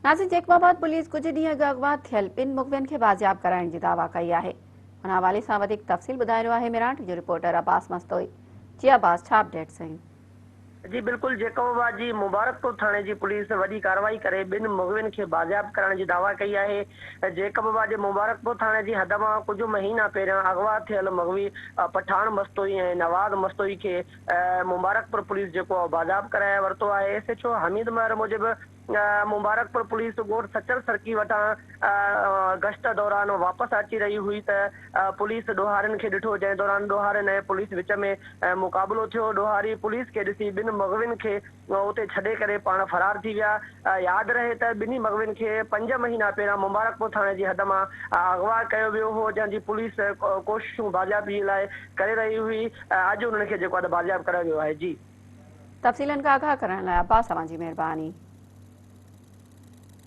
ناظرين جيڪب آباد پوليس ڪجهه ڏينهن اڳ اغوا ٿيل ٻن مغوين کي بازياب ڪرائڻ جي دعويٰ ڪئي آهي. ان حوالي سان وڌيڪ تفصيل ٻڌائي رهيو آهي ميران ٽي جو رپورٽر عباس مستوئي. جي عباس ڇا اپڊيٽس آهن؟ جي بلڪل جيڪب آباد جي مبارڪپور ٿاڻي جي پوليس وڏي ڪارروائي ڪري ٻن مغوين کي بازياب ڪرائڻ جي دعويٰ ڪئي آهي. جيڪب آباد جي مبارڪپور ٿاڻي جي حد مان ڪجهه مهينا پهريان اغوا ٿيل مغوي پٺاڻ مستوئي ۽ نواز مستوئي کي مبارڪپور پوليس جيڪو بازياب ڪرائي ورتو آهي. S H O Hameed Mehar موجب مبارڪپور پوليس ڳوٺ سچل سرڪي وٽان گشت دوران واپس اچي رهي هئي ته پوليس ڏوهارين کي ڏٺو، جنهن دوران ڏوهارين ۽ پوليس وچ ۾ مقابلو ٿيو، ڏوهاري پوليس کي ڏسي ٻن مغوين کي اتي ڇڏي ڪري پاڻ فرار ٿي ويا. ياد رهي ته ٻنهي مغوين کي پنج مهينا پهريان مبارڪپور ٿاڻي جي حد مان اغوا ڪيو ويو هو، جنهن جي پوليس ڪوششون بازيابي لاء ڪري رهي هئي، اڄ انهن کي جيڪو آهي ته بازياب ڪرايو ويو آهي. جي. تفصيلن کان آگاهه ڪرڻ لاء عباس اوهان جي مهرباني.